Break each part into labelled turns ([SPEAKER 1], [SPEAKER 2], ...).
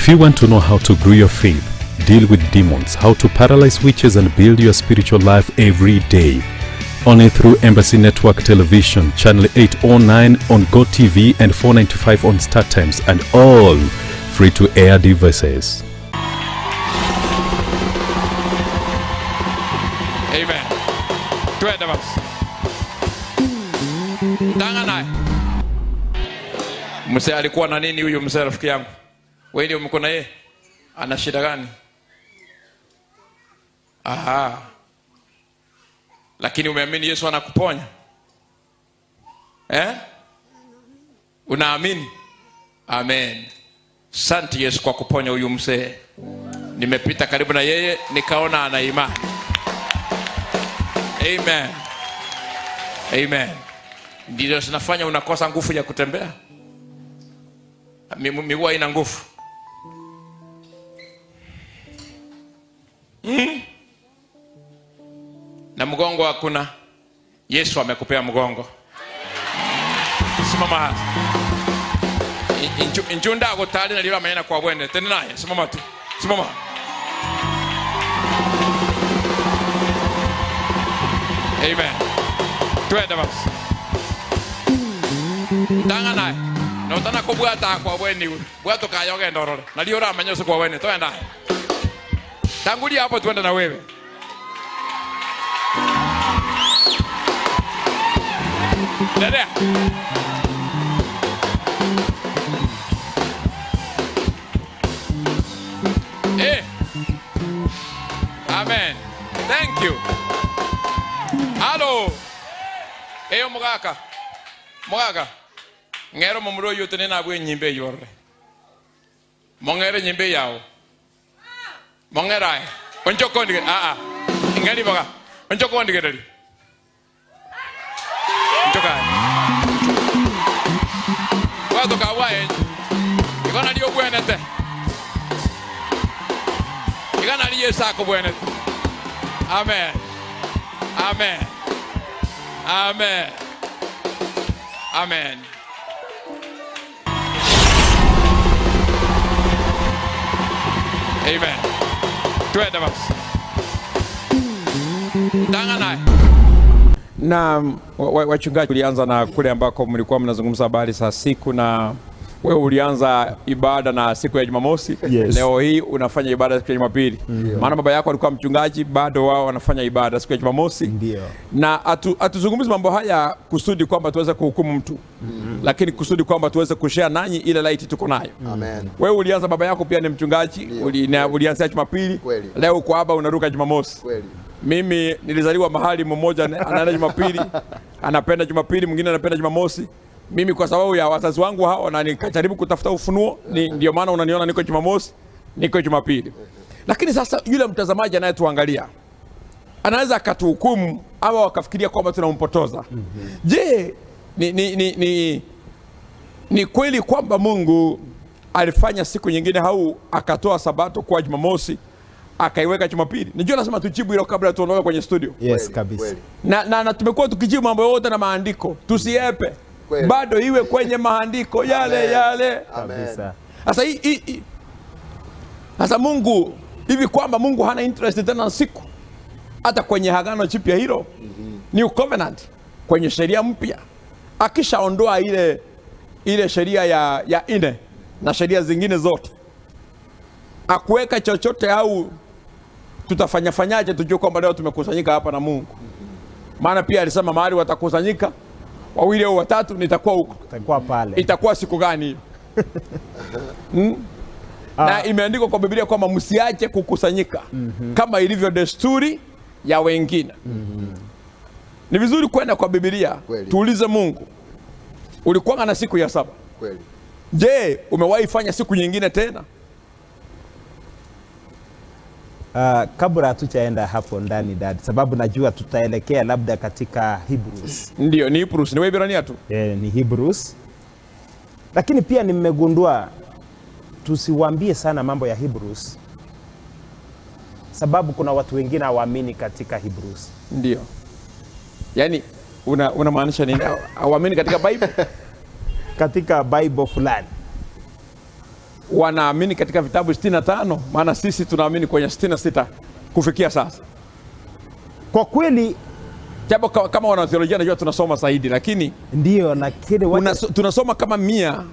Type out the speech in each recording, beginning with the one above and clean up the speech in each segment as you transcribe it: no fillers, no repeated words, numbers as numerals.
[SPEAKER 1] If you want to know how to grow your faith, deal with demons, how to paralyze witches and build your spiritual life every day, only through Embassy Network Television, Channel 809 on GoTV and 495 on StarTimes, and all free-to-air devices.
[SPEAKER 2] Amen. Twende basi. Tanga naye. Mzee alikuwa na nini huyu mzee rafiki yangu? Wewe ndio mko na yeye? Ana shida gani? Aha. Lakini umeamini Yesu anakuponya? Eh? Unaamini? Amen. Asante Yesu kwa kuponya huyu mzee. Nimepita karibu na yeye nikaona ana imani. Amen. Amen. Ndiyo zinafanya unakosa nguvu ya kutembea. Miguu haina nguvu. Na mgongo hakuna. Yesu amekupea mgongo. Simama hapa. Injunda gotali na lila maana kwa bwene. Tena naye simama tu. Simama. Amen. Twende basi. Tanga naye. Na utana kubwata kwa bweni. Bwato kayoge ndorore. Na lio ramenya kwa bweni. Twende naye. Tangulia hapo twende na wewe. Dada. Eh. Amen. Thank you. Hello. Eyo mugaka. Mugaka. Ngero mumuro yote nena bwe nyimbe yorre. Mongere nyimbe yao. Mongera. Onjoko ndige a a. Ngeli baga. Onjoko ndige dali. Onjoka. Wato ka wae. Igona dio bwenete. Igona dio sako bwenete. Amen. Amen. Amen. Amen. Amen. Twende basi. Tanga naye.
[SPEAKER 3] Na wachungaji, ulianza na kule ambako mlikuwa mnazungumza habari za siku, na wewe ulianza ibada na siku ya Jumamosi.
[SPEAKER 4] Yes.
[SPEAKER 3] Leo hii unafanya ibada siku ya Jumapili. Maana baba yako alikuwa mchungaji, bado wao wanafanya ibada siku ya Jumamosi.
[SPEAKER 4] Ndio.
[SPEAKER 3] Na atuzungumzi mambo haya kusudi kwamba tuweze kuhukumu mtu. Lakini kusudi kwamba tuweze kushare nanyi ile light tuko nayo.
[SPEAKER 5] Amen.
[SPEAKER 3] Wewe ulianza, baba yako pia ni mchungaji, ulianza Jumapili. Leo uko hapa unaruka Jumamosi.
[SPEAKER 5] Kweli.
[SPEAKER 3] Mimi nilizaliwa mahali mmoja anaenda Jumapili, anapenda Jumapili, mwingine anapenda Jumamosi. Mimi kwa sababu ya wazazi wangu hao na nikajaribu kutafuta ufunuo, ndio maana unaniona niko Jumamosi, niko Jumapili. Lakini sasa yule mtazamaji anayetuangalia anaweza akatuhukumu au akafikiria kwamba tunampotoza. Je, ni kweli kwamba Mungu alifanya siku nyingine au akatoa Sabato kwa Jumamosi akaiweka Jumapili? Nijua lazima tujibu hilo kabla tuondoke kwenye studio.
[SPEAKER 4] Yes, kabisa.
[SPEAKER 3] Na tumekuwa tukijibu mambo yote na maandiko. Tusiepe. Bado iwe kwenye maandiko yale.
[SPEAKER 5] Amen.
[SPEAKER 3] Yale.
[SPEAKER 4] Kabisa.
[SPEAKER 3] Sasa sasa Mungu hivi kwamba Mungu hana interest tena na siku. Hata kwenye agano jipya hilo, New Covenant, kwenye sheria mpya, akishaondoa ile sheria ya nne na sheria zingine zote, akuweka chochote au tutafanya fanyaje tujue kwamba leo tumekusanyika hapa na Mungu? Maana pia alisema mahali watakusanyika wawili au watatu nitakuwa huko.
[SPEAKER 4] Itakuwa pale.
[SPEAKER 3] Itakuwa siku gani hiyo? Na imeandikwa kwa Biblia kwamba msiache kukusanyika kama ilivyo desturi ya wengine. Ni vizuri kwenda kwa Biblia, tuulize Mungu, ulikuwa na siku ya saba?
[SPEAKER 5] Kweli.
[SPEAKER 3] Je, umewahi fanya siku nyingine tena?
[SPEAKER 4] Kabla hatujaenda hapo ndani dad, sababu najua tutaelekea labda katika Hebrews.
[SPEAKER 3] Ndio, ni Hebrews, ni Waebrania tu.
[SPEAKER 4] Ni Hebrews. Lakini pia nimegundua tusiwaambie sana mambo ya Hebrews, sababu kuna watu wengine hawaamini katika Hebrews.
[SPEAKER 3] Ndio. Yaani unamaanisha nini? Hawaamini katika Bible?
[SPEAKER 4] Katika Bible fulani.
[SPEAKER 3] wanaamini katika vitabu 65, maana sisi tunaamini kwenye 66 kufikia sasa.
[SPEAKER 4] Kwa kweli
[SPEAKER 3] japo kama wanatheolojia najua tunasoma zaidi, lakini
[SPEAKER 4] ndio na kile
[SPEAKER 3] tunasoma kama 100,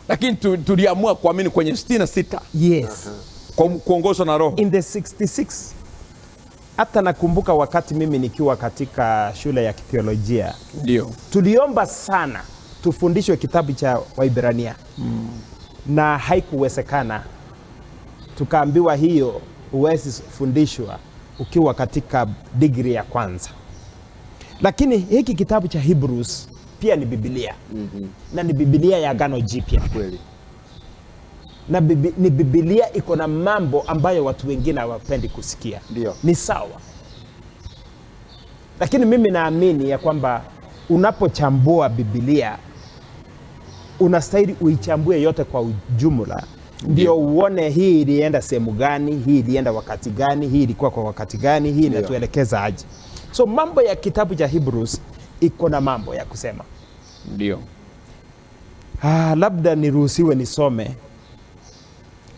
[SPEAKER 3] lakini tuliamua kuamini kwenye 66.
[SPEAKER 4] Yes.
[SPEAKER 3] Kwa kuongozwa na Roho.
[SPEAKER 4] In the 66. Hata nakumbuka wakati mimi nikiwa katika shule ya kitheolojia.
[SPEAKER 3] Ndio.
[SPEAKER 4] Tuliomba sana tufundishwe kitabu cha Waibrania. Na haikuwezekana. Tukaambiwa hiyo huwezi fundishwa ukiwa katika degree ya kwanza. Lakini hiki kitabu cha Hebrews pia ni Biblia. Na ni Biblia ya Agano Jipya.
[SPEAKER 5] Kweli.
[SPEAKER 4] Na ni Biblia iko na mambo ambayo watu wengine hawapendi kusikia.
[SPEAKER 5] Ndio.
[SPEAKER 4] Ni sawa. Lakini mimi naamini ya kwamba unapochambua Biblia unastahili uichambue yote kwa ujumla. Ndio uone hii ilienda sehemu gani, hii ilienda wakati gani, hii ilikuwa kwa wakati gani, hii inatuelekeza aje. So mambo ya kitabu cha Hebrews iko na mambo ya kusema.
[SPEAKER 3] Ndio.
[SPEAKER 4] Labda niruhusiwe nisome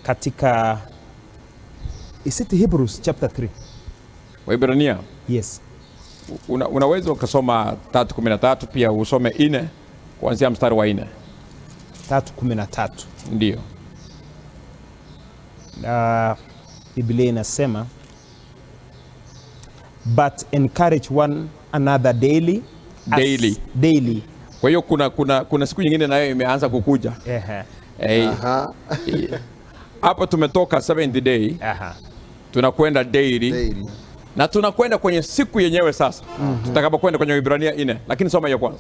[SPEAKER 4] katika, is it Hebrews chapter 3?
[SPEAKER 3] Waebrania?
[SPEAKER 4] Yes.
[SPEAKER 3] Unaweza ukasoma 3:13, pia usome 4 kuanzia mstari wa 4.
[SPEAKER 4] 3:13.
[SPEAKER 3] Ndio.
[SPEAKER 4] Biblia inasema, but encourage one another daily.
[SPEAKER 3] Daily.
[SPEAKER 4] Daily.
[SPEAKER 3] Kwa hiyo kuna siku nyingine nayo imeanza kukuja. Hapo tumetoka 7th day. Tunakwenda daily. Na tunakwenda kwenye siku yenyewe sasa. Tutakapokwenda kwenye Ibrania 4, lakini soma hiyo kwanza.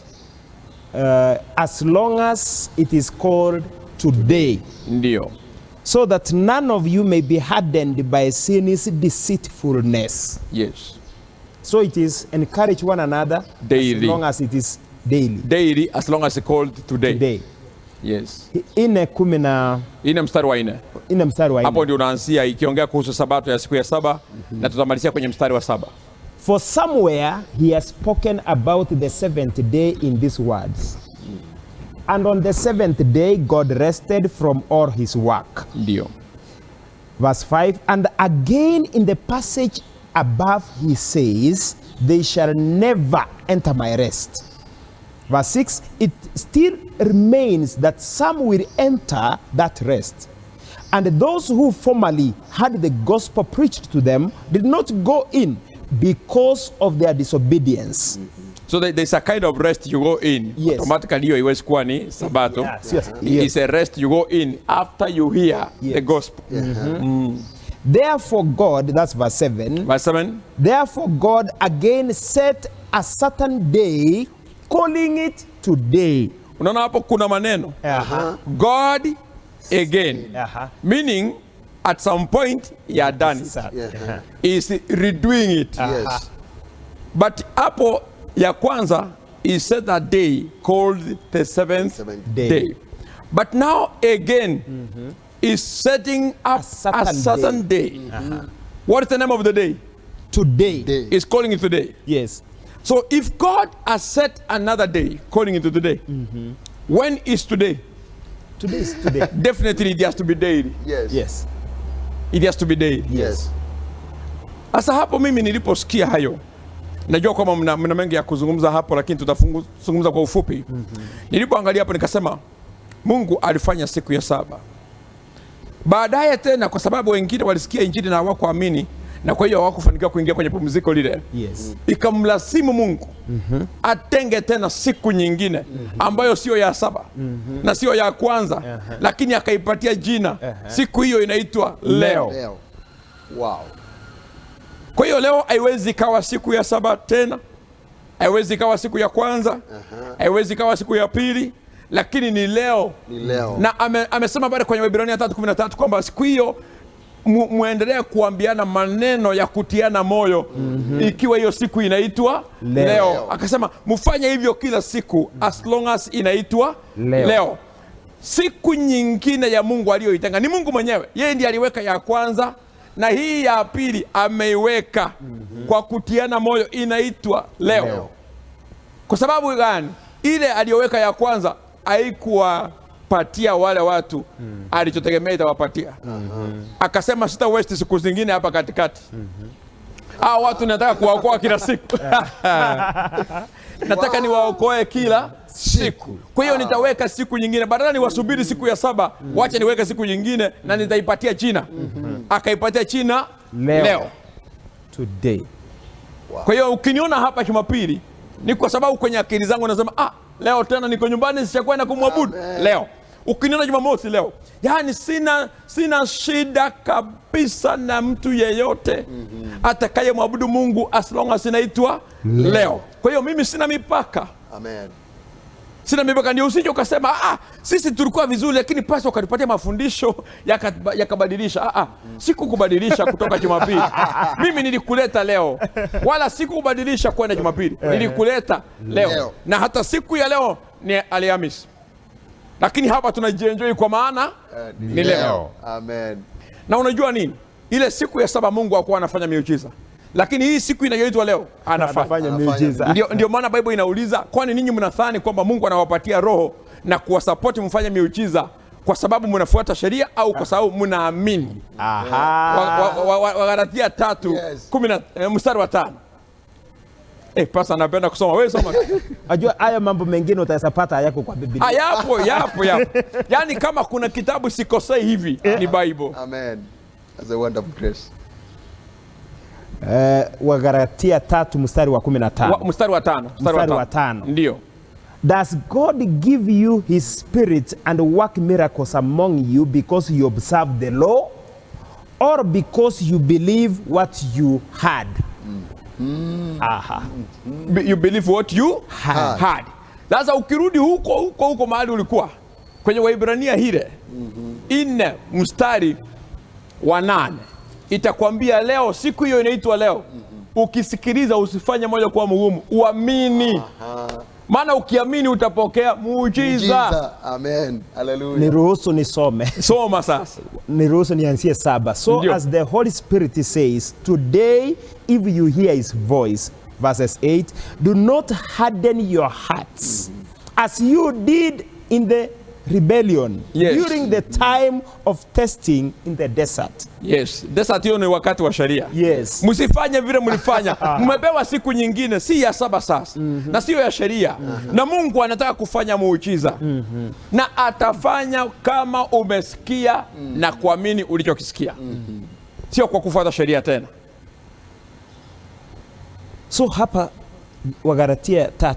[SPEAKER 4] As long as it is called today.
[SPEAKER 3] Ndio.
[SPEAKER 4] So that none of you may be hardened by sin's deceitfulness.
[SPEAKER 3] Yes.
[SPEAKER 4] So it is encourage one another
[SPEAKER 3] daily.
[SPEAKER 4] As long as it is daily.
[SPEAKER 3] Daily, as long as it's called today.
[SPEAKER 4] Today.
[SPEAKER 3] Yes.
[SPEAKER 4] 4:10.
[SPEAKER 3] Mstari wa 4.
[SPEAKER 4] 4 mstari wa 4.
[SPEAKER 3] Hapo ndio unaanzia ikiongea kuhusu sabato ya siku ya 7 na tutamalizia kwenye mstari wa 7.
[SPEAKER 4] For somewhere he has spoken about the seventh day in these words. And on the seventh day God rested from all his work.
[SPEAKER 3] Ndio.
[SPEAKER 4] Verse 5, and again in the passage above he says, they shall never enter my rest. Verse 6, it still remains that some will enter that rest. And those who formerly had the gospel preached to them did not go in because of their disobedience.
[SPEAKER 3] So there's a kind of rest you go in.
[SPEAKER 4] Yes.
[SPEAKER 3] Automatically hiyo iwezi kuwa ni sabato.
[SPEAKER 4] Yes, yes.
[SPEAKER 3] It's a rest you go in after you hear the gospel.
[SPEAKER 4] Therefore God, that's verse 7.
[SPEAKER 3] Verse 7.
[SPEAKER 4] Therefore God again set a certain day, calling it today.
[SPEAKER 3] Unaona hapo kuna maneno. God again. Meaning at some point he had done it. Is redoing it.
[SPEAKER 5] Yes.
[SPEAKER 3] But hapo ya kwanza he set a day called the seventh day. But now again is setting up a certain day. What is the name of the day?
[SPEAKER 4] Today.
[SPEAKER 3] Is calling it today.
[SPEAKER 4] Yes.
[SPEAKER 3] So if God has set another day, calling it today, when is today?
[SPEAKER 4] Today is today.
[SPEAKER 3] Definitely it has to be daily.
[SPEAKER 5] Yes.
[SPEAKER 4] Yes.
[SPEAKER 3] It has to be daily.
[SPEAKER 5] Yes.
[SPEAKER 3] Asa hapo mimi niliposikia hayo, najua kwamba mna mengi ya kuzungumza hapo, lakini tutazungumza kwa ufupi. Nilipoangalia hapo nikasema Mungu alifanya siku ya 7. Baadaye tena kwa sababu wengine walisikia injili na hawakuamini, na kwa hiyo hawakufanikiwa kuingia kwenye pumziko lile.
[SPEAKER 4] Yes.
[SPEAKER 3] Ikamlazimu Mungu atenge tena siku nyingine ambayo sio ya 7 na sio ya kwanza, lakini akaipatia jina. Siku hiyo inaitwa leo.
[SPEAKER 5] Leo. Wow.
[SPEAKER 3] Kwa hiyo leo haiwezi kawa siku ya 7 tena, haiwezi kawa siku ya kwanza, haiwezi kawa siku ya pili, lakini ni leo.
[SPEAKER 5] Ni leo.
[SPEAKER 3] Na amesema baada kwenye Waebrania 3:13 kwamba siku hiyo muendelee kuambiana maneno ya kutiana moyo, ikiwa hiyo siku inaitwa leo. Akasema mfanye hivyo kila siku as long as inaitwa leo. Siku nyingine ya Mungu aliyoitenga ni Mungu mwenyewe. Yeye ndiye aliweka ya kwanza na hii ya pili ameiweka kwa kutiana moyo, inaitwa leo. Kwa sababu gani? Ile aliyoweka ya kwanza haikuwa Haikupatia wale watu alichotegemea itawapatia. Akasema sita waste siku zingine hapa katikati. Hao watu nataka kuwaokoa kila siku. Nataka niwaokoe kila siku. Kwa hiyo nitaweka siku nyingine, badala niwasubiri siku ya saba, wacha niweke siku nyingine na nitaipatia jina. Akaipatia jina leo.
[SPEAKER 4] Today.
[SPEAKER 3] Wow. Kwa hiyo ukiniona hapa Jumapili ni kwa sababu kwenye akili zangu nasema leo tena niko nyumbani sichakwenda kumwabudu. Leo. Ukiniona Jumamosi leo, yaani sina shida kabisa na mtu yeyote atakayemwabudu Mungu as long as inaitwa leo. Kwa hiyo mimi sina mipaka.
[SPEAKER 5] Amen.
[SPEAKER 3] Sina mipaka, ndio usije ukasema sisi tulikuwa vizuri lakini pastor ukatupatia mafundisho yakabadilisha. Sikukubadilisha kutoka Jumapili. Mimi nilikuleta leo. Wala sikukubadilisha kwenda Jumapili. Nilikuleta leo. Na hata siku ya leo ni Alhamisi. Lakini hapa tunajienjoy kwa maana ni leo.
[SPEAKER 5] Amen.
[SPEAKER 3] Na unajua nini? Ile siku ya saba Mungu hakuwa anafanya miujiza. Lakini hii siku inayoitwa leo anafanya
[SPEAKER 4] miujiza.
[SPEAKER 3] Ndio maana Bible inauliza, kwani ninyi mnadhani kwamba Mungu anawapatia roho na kuwasupport mfanye miujiza kwa sababu mnafuata sheria au kwa sababu mnaamini? Wagalatia 3:10 mstari wa 5. Pastor anapenda kusoma. Wewe soma.
[SPEAKER 4] Unajua haya mambo mengine utayapata hayako kwa Biblia.
[SPEAKER 3] Yapo. Yaani kama kuna kitabu sikosei hivi ni Bible.
[SPEAKER 5] Amen. That's a wonderful grace.
[SPEAKER 4] Wagalatia 3 mstari wa 15.
[SPEAKER 3] Mstari wa 5.
[SPEAKER 4] Mstari wa 5.
[SPEAKER 3] Ndio.
[SPEAKER 4] Does God give you his spirit and work miracles among you because you observe the law or because you believe what you heard? Aha.
[SPEAKER 3] You believe what you had. Sasa ukirudi huko mahali ulikuwa kwenye Waebrania hile 4 mstari wa 8 itakwambia leo, siku hiyo inaitwa leo. Ukisikiliza usifanye moja kwa mgumu, uamini. Maana ukiamini utapokea muujiza.
[SPEAKER 5] Amen. Hallelujah.
[SPEAKER 4] Niruhusu nisome.
[SPEAKER 3] Soma sasa.
[SPEAKER 4] Niruhusu nianzie 7. So
[SPEAKER 3] Ndiyo.
[SPEAKER 4] As the Holy Spirit says, today if you hear his voice, verses 8, do not harden your hearts as you did in the rebellion during the time of testing in the desert.
[SPEAKER 3] Yes, desert hiyo ni wakati wa sheria.
[SPEAKER 4] Yes.
[SPEAKER 3] Msifanye vile mlifanya. Mmepewa siku nyingine, si ya saba sasa. Na sio ya sheria. Na Mungu anataka kufanya muujiza. Na atafanya kama umesikia na kuamini ulichokisikia. Sio kwa kufuata sheria tena.
[SPEAKER 4] So hapa Wagalatia 3.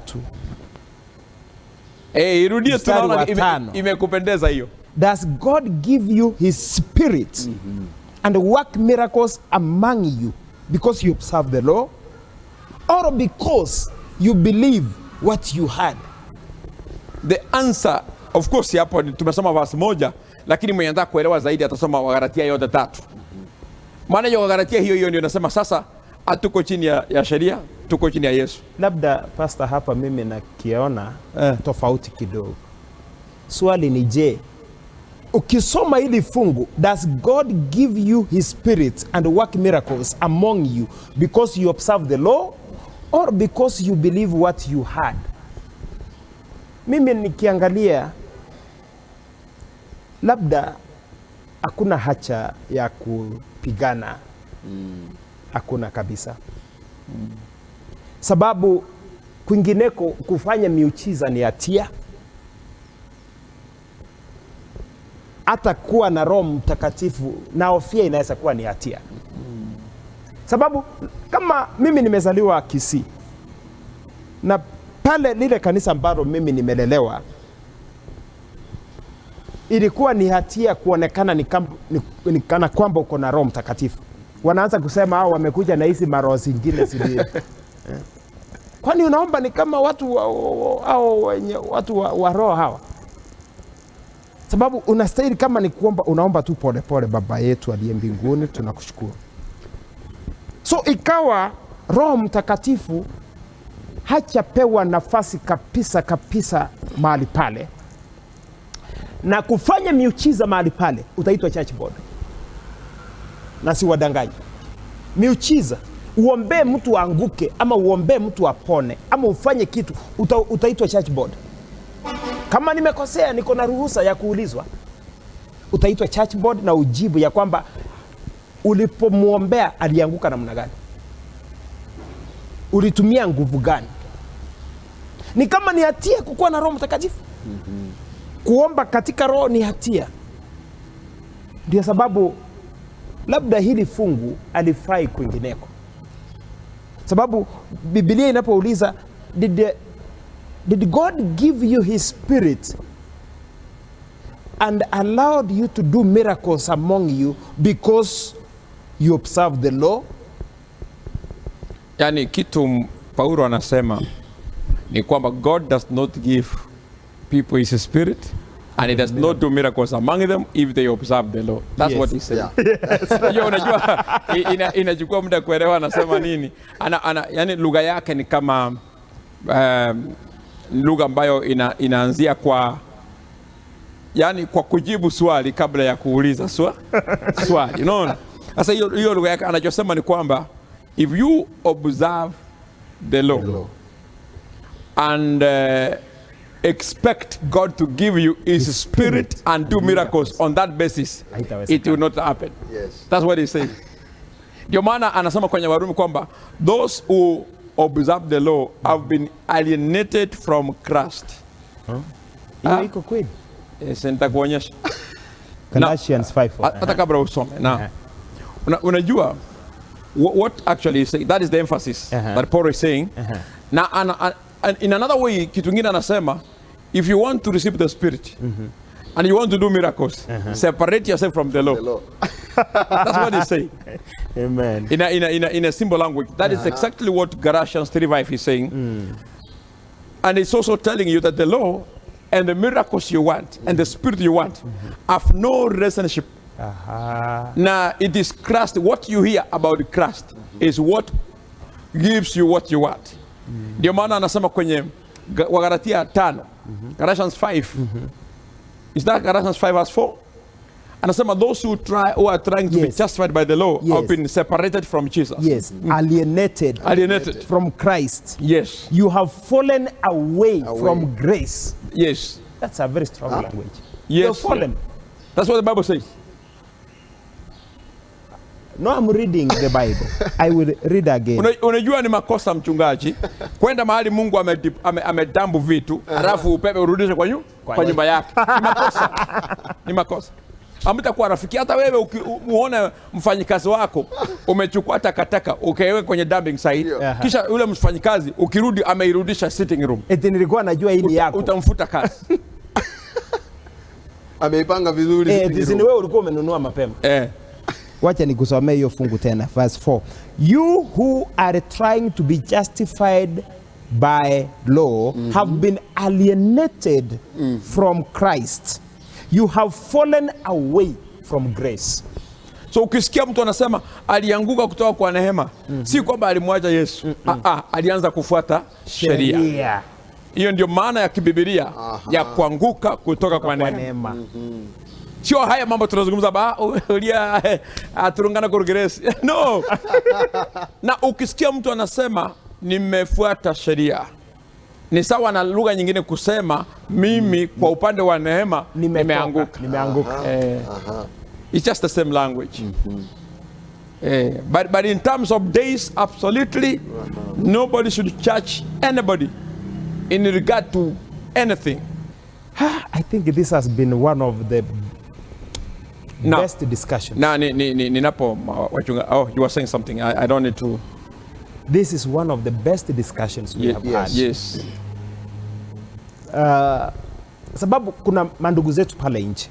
[SPEAKER 3] Irudie tunaona imekupendeza hiyo.
[SPEAKER 4] Does God give you his spirit and work miracles among you because you observe the law or because you believe what you heard?
[SPEAKER 3] The answer, of course, hapo tumesoma verse 1, lakini mwenye anataka kuelewa zaidi atasoma Wagalatia yote 3. Maana hiyo Wagalatia hiyo ndio nasema sasa hatuko chini ya sheria, tuko chini ya Yesu.
[SPEAKER 4] Labda pastor hapa mimi nakiona tofauti kidogo. Swali ni je, ukisoma hili fungu, does God give you his spirit and work miracles among you because you observe the law or because you believe what you heard? Mimi nikiangalia labda hakuna hacha ya kupigana. Hakuna kabisa. Sababu kwingineko kufanya miujiza ni hatia. Hata kuwa na Roho Mtakatifu na hofia inaweza kuwa ni hatia. Sababu kama mimi nimezaliwa Kisii, na pale lile kanisa ambalo mimi nimelelewa, ilikuwa ni hatia kuonekana ni kana kwamba uko na Roho Mtakatifu. Wanaanza kusema hao wamekuja na hizi maroho zingine zile. Kwani unaomba ni kama watu hao wenye watu wa roho hawa? Sababu unastahili kama ni kuomba, unaomba tu pole pole, Baba yetu aliye mbinguni tunakushukuru. So ikawa Roho Mtakatifu hachapewa nafasi kabisa kabisa mahali pale. Na kufanya miujiza mahali pale utaitwa church board. Na si wadanganyi. Miujiza, uombe mtu aanguke ama uombe mtu apone ama ufanye kitu, utaitwa church board. Kama nimekosea, niko na ruhusa ya kuulizwa. Utaitwa church board na ujibu ya kwamba ulipomuombea alianguka namna gani, ulitumia nguvu gani. Ni kama ni hatia kukuwa na Roho Mtakatifu. Kuomba katika Roho ni hatia. Ndio sababu labda hili fungu alifai kwingineko, sababu Biblia inapouliza did God give you his spirit and allowed you to do miracles among you because you observe the law?
[SPEAKER 3] Yani kitu Paulo anasema ni kwamba God does not give people his spirit and he does not do miracles among them if they observe the law. That's what he said. Yeah. Unajua inachukua muda kuelewa anasema nini. Yani lugha yake ni kama lugha ambayo inaanzia kwa, yani kwa kujibu swali kabla ya kuuliza swali. Unaona? Sasa hiyo lugha yake anachosema ni kwamba if you observe the law and expect God to give you his spirit and do miracles on that basis, it will not happen.
[SPEAKER 5] Yes.
[SPEAKER 3] That's what he says. Ndio maana anasema kwenye Warumi kwamba those who observe the law have been alienated from Christ.
[SPEAKER 4] Hiyo iko kweli?
[SPEAKER 3] Yes, nitakuonyesha.
[SPEAKER 4] Galatians 5:4.
[SPEAKER 3] Hata kabla usome. Na unajua what actually is saying, that is the emphasis that Paul is saying. Na in another way, kitu kingine anasema, if you want to receive the spirit and you want to do miracles, separate yourself from the law. That's what he's saying.
[SPEAKER 4] Amen.
[SPEAKER 3] In a simple language, that is exactly what Galatians 3:5 is saying. And it's also telling you that the law and the miracles you want and the spirit you want have no relationship. Now, it is Christ. What you hear about Christ is what gives you what you want. Ndio maana anasema kwenye Wagalatia 5, Galatians 5. Is that Galatians 5 verse 4? Anasema those who are trying to be justified by the law have been separated from Jesus.
[SPEAKER 4] Yes, alienated.
[SPEAKER 3] Alienated
[SPEAKER 4] from Christ.
[SPEAKER 3] Yes.
[SPEAKER 4] You have fallen away from grace.
[SPEAKER 3] Yes.
[SPEAKER 4] That's a very strong language.
[SPEAKER 3] Yes.
[SPEAKER 4] You're fallen.
[SPEAKER 3] That's what the Bible says.
[SPEAKER 4] No, I'm reading the Bible. I will read again.
[SPEAKER 3] Unajua ni makosa mchungaji kwenda mahali Mungu amedambu vitu alafu upepe urudishe kwa nyumba yake. Ni makosa. Ni makosa. Hamtakuwa rafiki. Hata wewe ukimuona mfanyikazi wako umechukua takataka ukaiweka kwenye dumping site, kisha yule mfanyikazi ukirudi ameirudisha sitting room.
[SPEAKER 4] Eti nilikuwa najua hii ni yako.
[SPEAKER 3] Utamfuta kazi.
[SPEAKER 5] Ameipanga vizuri.
[SPEAKER 4] Eti ni wewe ulikuwa umenunua mapema. Wacha nikusomee hiyo fungu tena, verse 4. You who are trying to be justified by law have been alienated from Christ. You have fallen away from grace.
[SPEAKER 3] So ukisikia mtu anasema alianguka kutoka kwa neema, si kwamba alimwacha Yesu. Alianza kufuata sheria. Hiyo ndio maana ya kibibilia ya kuanguka kutoka kwa neema. Sio haya mambo tunazungumza ba ulia aturungana kwa grace. No. Na ukisikia mtu anasema nimefuata sheria, ni sawa na lugha nyingine kusema mimi kwa upande wa neema nimeanguka.
[SPEAKER 4] Nimeanguka.
[SPEAKER 3] It's just the same language. But in terms of days, absolutely nobody should judge anybody in regard to anything.
[SPEAKER 4] I think this has been one of the best discussions.
[SPEAKER 3] Na ninapo wachunga. Oh, you were saying something. I don't need to.
[SPEAKER 4] This is one of the best discussions we have had.
[SPEAKER 3] Yes.
[SPEAKER 4] Sababu kuna mandugu zetu pale nje.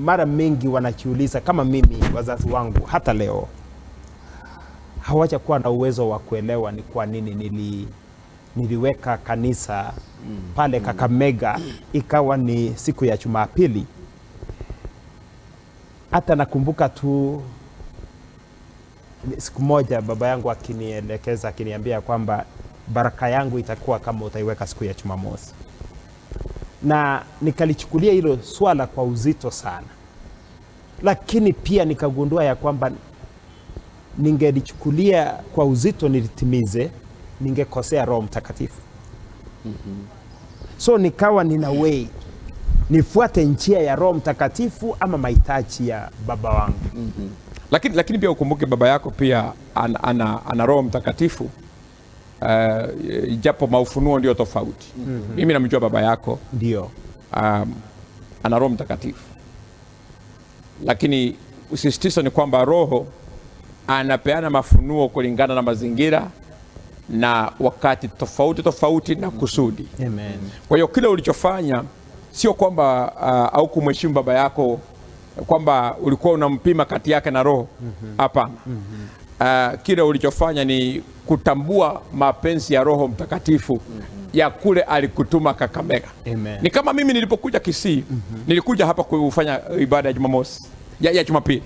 [SPEAKER 4] Mara mingi wanachiuliza, kama mimi wazazi wangu hata leo hawajakuwa na uwezo wa kuelewa ni kwa nini niliweka kanisa pale Kakamega ikawa ni siku ya Jumapili. Hata nakumbuka tu siku moja baba yangu akinielekeza, akiniambia kwamba baraka yangu itakuwa kama utaiweka siku ya Jumamosi. Na nikalichukulia hilo swala kwa uzito sana. Lakini pia nikagundua ya kwamba ningelichukulia kwa uzito nilitimize, ningekosea Roho Mtakatifu. So nikawa nina way nifuate njia ya Roho Mtakatifu ama mahitaji ya baba wangu.
[SPEAKER 3] Lakini pia ukumbuke baba yako pia ana Roho Mtakatifu, japo maufunuo ndio tofauti. Mimi namjua baba yako
[SPEAKER 4] Ndio.
[SPEAKER 3] Ana Roho Mtakatifu, lakini usisitizo ni kwamba Roho anapeana mafunuo kulingana na mazingira na wakati tofauti tofauti na kusudi.
[SPEAKER 4] Amen.
[SPEAKER 3] Kwa hiyo kile ulichofanya sio kwamba au kumheshimu baba yako kwamba ulikuwa unampima kati yake na Roho. Hapana. Kile ulichofanya ni kutambua mapenzi ya Roho Mtakatifu ya kule alikutuma Kakamega.
[SPEAKER 4] Amen.
[SPEAKER 3] Ni kama mimi nilipokuja Kisii, nilikuja hapa kufanya ibada ya Jumamosi, ya Jumapili.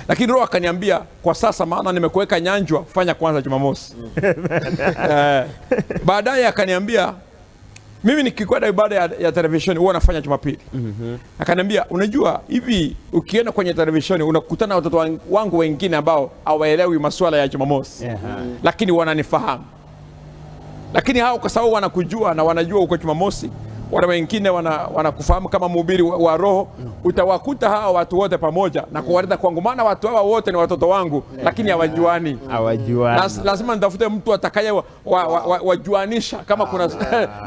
[SPEAKER 3] Lakini Roho akaniambia kwa sasa, maana nimekuweka Nyanjwa, fanya kwanza Jumamosi. Baadaye akaniambia mimi nikikwenda ibada ya televisheni huwa nafanya Jumapili. Akaniambia unajua hivi ukienda kwenye televisheni unakutana na watoto wangu wengine ambao hawaelewi masuala ya Jumamosi. Lakini wananifahamu. Lakini hao kwa sababu wanakujua na wanajua uko Jumamosi, wale wengine wanakufahamu kama mhubiri wa Roho, utawakuta hawa watu wote pamoja na kuwaleta kwangu, maana watu hawa wote ni watoto wangu, lakini hawajuani.
[SPEAKER 4] Hawajuani.
[SPEAKER 3] Lazima nitafute mtu atakaye wajuanisha kama kuna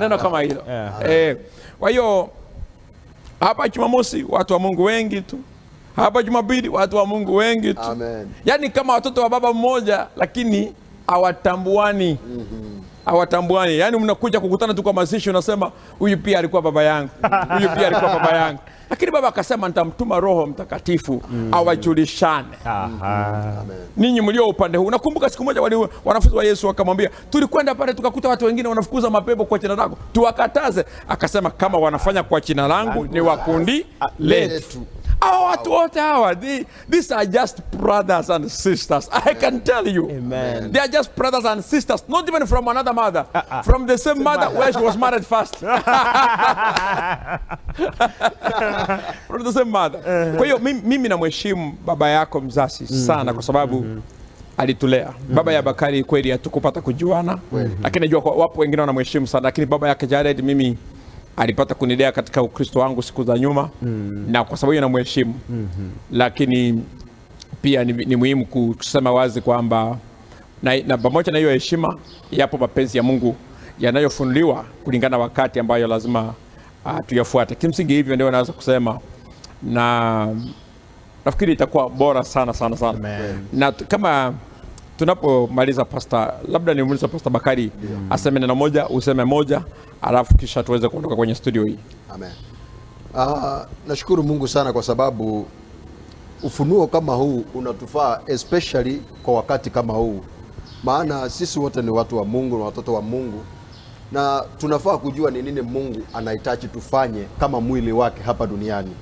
[SPEAKER 3] neno kama hilo. Kwa hiyo hapa Jumamosi watu wa Mungu wengi tu, hapa Jumapili watu wa Mungu wengi tu.
[SPEAKER 5] Amen.
[SPEAKER 3] Yaani kama watoto wa baba mmoja, lakini hawatambuani. Hawatambuani. Yaani mnakuja kukutana tu kwa mazishi, unasema huyu pia alikuwa baba yangu, huyu pia alikuwa baba yangu. Lakini baba akasema nitamtuma Roho Mtakatifu awajulishane. Ninyi mlio upande huu. Nakumbuka siku moja wanafunzi wa Yesu wakamwambia, tulikwenda pale tukakuta watu wengine wanafukuza mapepo kwa jina lako, tuwakataze. Akasema kama wanafanya kwa jina langu ni wa kundi letu. Hawa watu wote hawa, these are just brothers and sisters. I can tell you.
[SPEAKER 4] Amen.
[SPEAKER 3] They are just brothers and sisters, not even from another mother. From the same mother where she was married first. From the same mother. Kwa hiyo mimi namheshimu baba yako mzazi sana kwa sababu alitulea. Baba ya Bakari kweli hatukupata kujuana, lakini najua wapo wengine wanamheshimu sana, lakini baba yake Jared mimi alipata kunilea katika Ukristo wangu siku za nyuma, na kwa sababu hiyo namheshimu. Lakini pia ni muhimu kusema wazi kwamba na pamoja na hiyo heshima, yapo mapenzi ya Mungu yanayofunuliwa kulingana wakati ambayo lazima tuyafuate. Kimsingi hivyo ndio naweza kusema, na nafikiri itakuwa bora sana sana sana.
[SPEAKER 4] Amen.
[SPEAKER 3] Na kama tunapomaliza Pastor, labda nimuulize Pastor Bakari aseme neno moja, useme moja, alafu kisha tuweze kuondoka kwenye studio hii.
[SPEAKER 5] Amen. Nashukuru Mungu sana kwa sababu ufunuo kama huu unatufaa especially kwa wakati kama huu. Maana sisi wote ni watu wa Mungu na watoto wa Mungu, na tunafaa kujua ni nini Mungu anahitaji tufanye kama mwili wake hapa duniani.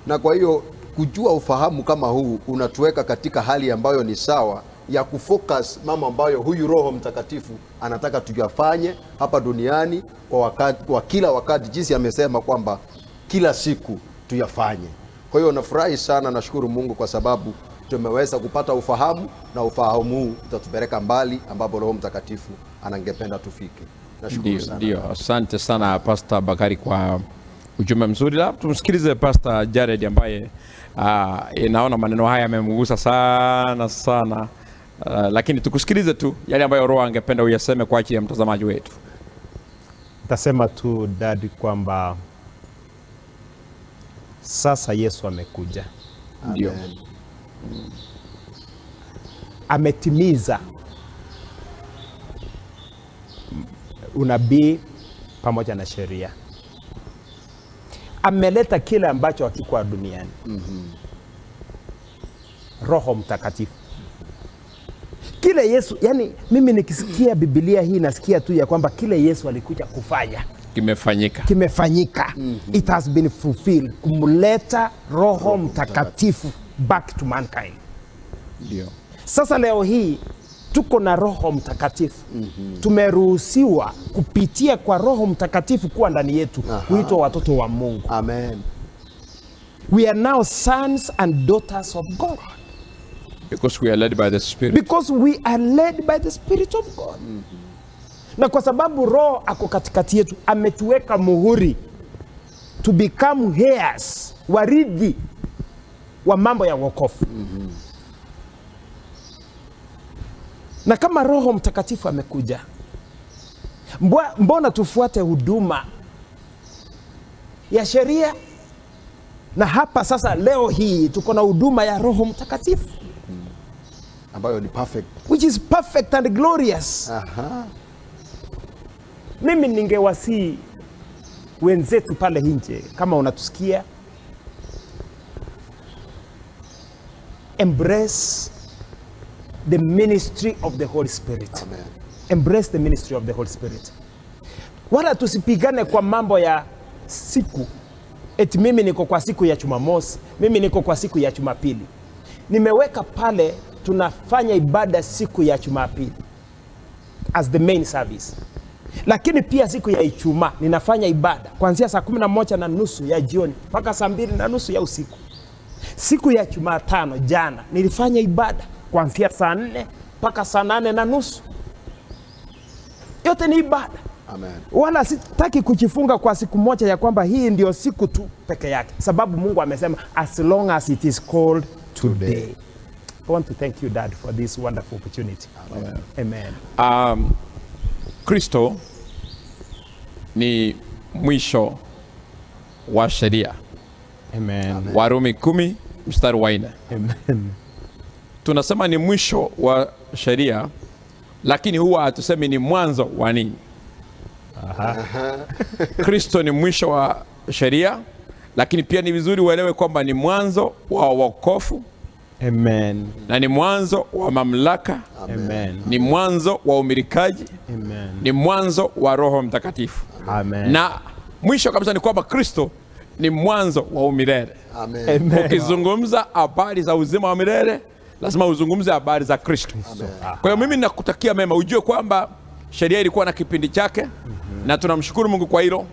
[SPEAKER 5] Na kwa hiyo kujua ufahamu kama huu unatuweka katika hali ambayo ni sawa ya kufocus mambo ambayo huyu Roho Mtakatifu anataka tuyafanye hapa duniani kwa wakati, kwa kila wakati, jinsi amesema kwamba kila siku tuyafanye. Kwa hiyo nafurahi sana, nashukuru Mungu kwa sababu tumeweza kupata ufahamu, na ufahamu huu utatupeleka mbali ambapo Roho Mtakatifu anangependa tufike. Nashukuru sana.
[SPEAKER 3] Ndio, asante sana Pastor Bakari kwa ujumbe mzuri. Labda tumsikilize Pastor Jared ambaye naona maneno haya yamemgusa sana sana. Lakini tukusikilize tu yale ambayo Roho angependa uyaseme kwa ajili ya mtazamaji wetu.
[SPEAKER 4] Nitasema tu dadi kwamba sasa Yesu amekuja.
[SPEAKER 3] Ndio.
[SPEAKER 4] Ametimiza unabii pamoja na sheria. Ameleta kile ambacho hakikuwa duniani. Roho Mtakatifu. Kile Yesu, yani mimi nikisikia Biblia hii nasikia tu ya kwamba kile Yesu alikuja kufanya
[SPEAKER 3] kimefanyika.
[SPEAKER 4] Kimefanyika. It has been fulfilled. Kumleta Roho Mtakatifu back to mankind.
[SPEAKER 3] Ndio.
[SPEAKER 4] Sasa leo hii tuko na Roho Mtakatifu. Tumeruhusiwa kupitia kwa Roho Mtakatifu kuwa ndani yetu, kuitwa watoto wa Mungu.
[SPEAKER 5] Amen.
[SPEAKER 4] We are now sons and daughters of God.
[SPEAKER 3] Because we are led by the Spirit.
[SPEAKER 4] Because we are led by the Spirit of God. Na kwa sababu Roho ako katikati yetu, ametuweka muhuri to become heirs, warithi wa mambo ya wokovu. Na kama Roho Mtakatifu amekuja, mbona tufuate huduma ya sheria? Na hapa sasa leo hii tuko na huduma ya Roho Mtakatifu
[SPEAKER 5] ambayo ni perfect,
[SPEAKER 4] which is perfect and glorious. Mimi ningewasihi wenzetu pale nje, kama unatusikia, embrace the ministry of the Holy Spirit.
[SPEAKER 5] Amen.
[SPEAKER 4] Embrace the ministry of the Holy Spirit. Wala tusipigane kwa mambo ya siku. Eti mimi niko kwa siku ya Jumamosi, mimi niko kwa siku ya Jumapili. Nimeweka pale tunafanya ibada siku ya Jumapili as the main service. Lakini pia siku ya Ijumaa ninafanya ibada kuanzia saa 11:30 ya jioni mpaka saa 2:30 ya usiku. Siku ya Jumatano jana nilifanya ibada kuanzia saa 4 mpaka saa 8:30. Yote ni ibada.
[SPEAKER 5] Amen.
[SPEAKER 4] Wala sitaki kujifunga kwa siku moja ya kwamba hii ndio siku tu peke yake, sababu Mungu amesema as long as it is called today. I want to thank you, Dad, for this wonderful opportunity.
[SPEAKER 5] Amen.
[SPEAKER 4] Amen.
[SPEAKER 3] Kristo ni mwisho wa sheria.
[SPEAKER 4] Amen.
[SPEAKER 3] Warumi 10 mstari wa 4.
[SPEAKER 4] Amen.
[SPEAKER 3] Tunasema ni mwisho wa sheria, lakini huwa hatusemi ni mwanzo wa nini. Kristo ni mwisho wa sheria, lakini pia ni vizuri uelewe kwamba ni mwanzo wa wokovu.
[SPEAKER 4] Amen.
[SPEAKER 3] Na ni mwanzo wa mamlaka.
[SPEAKER 4] Amen.
[SPEAKER 3] Ni mwanzo wa umilikaji.
[SPEAKER 4] Amen.
[SPEAKER 3] Ni mwanzo wa Roho Mtakatifu.
[SPEAKER 4] Amen.
[SPEAKER 3] Na mwisho kabisa ni kwamba Kristo ni mwanzo wa umilele.
[SPEAKER 5] Amen.
[SPEAKER 4] Amen.
[SPEAKER 3] Ukizungumza habari za uzima wa milele, lazima uzungumze habari za Kristo. Kwa hiyo mimi nakutakia mema, ujue kwamba sheria ilikuwa na kipindi chake, na tunamshukuru Mungu kwa hilo.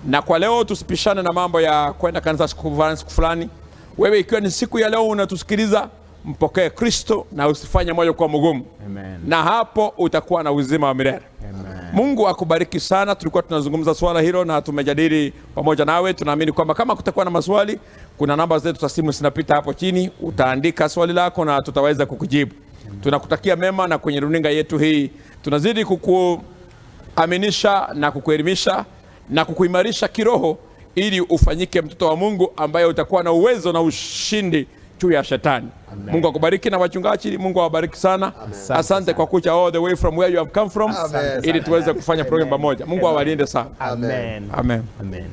[SPEAKER 3] Na kwa leo tusipishane na mambo ya kwenda kanisa siku fulani. Wewe ikiwa ni siku ya leo unatusikiliza, mpokee Kristo na usifanye moyo kwa mgumu.
[SPEAKER 4] Amen.
[SPEAKER 3] Na hapo utakuwa na uzima wa milele.
[SPEAKER 4] Amen.
[SPEAKER 3] Mungu akubariki sana. Tulikuwa tunazungumza swala hilo na tumejadili pamoja nawe. Tunaamini kwamba kama kutakuwa na maswali, kuna namba zetu za simu zinapita hapo chini, utaandika swali lako na tutaweza kukujibu.
[SPEAKER 4] Amen.
[SPEAKER 3] Tunakutakia mema, na kwenye runinga yetu hii tunazidi kukuaminisha na kukuelimisha na kukuimarisha kiroho ili ufanyike mtoto wa Mungu ambaye utakuwa na uwezo na ushindi juu ya shetani.
[SPEAKER 4] Amen.
[SPEAKER 3] Mungu akubariki na wachungaji, Mungu awabariki sana. Asante, asante kwa kuja all the way from where you have come from.
[SPEAKER 5] Amen.
[SPEAKER 3] Ili tuweze kufanya program pamoja. Mungu awalinde sana.
[SPEAKER 4] Amen.
[SPEAKER 3] Amen.
[SPEAKER 4] Amen.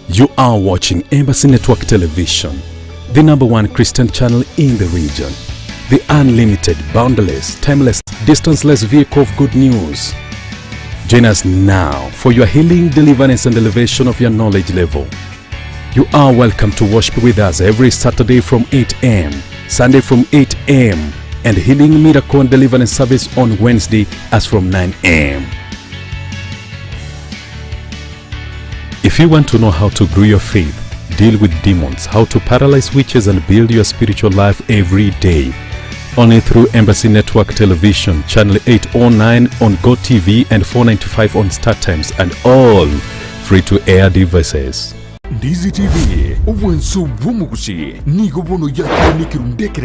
[SPEAKER 1] You are watching Embassy Network Television, the #1 Christian channel in the region. The unlimited, boundless, timeless, distanceless vehicle of good news. Join us now for your healing, deliverance and elevation of your knowledge level. You are welcome to worship with us every Saturday from 8 a.m., Sunday from 8 a.m., and healing, miracle and deliverance service on Wednesday as from 9 a.m. If you want to know how to grow your faith, deal with demons, how to paralyze witches and build your spiritual life every day, only through Embassy Network Television, Channel 809 on GoTV and 495 on StarTimes and all free-to-air devices.
[SPEAKER 6] Ndizi TV, obwenso bw'omugusi, nigo bono yakire n'ekirundekere.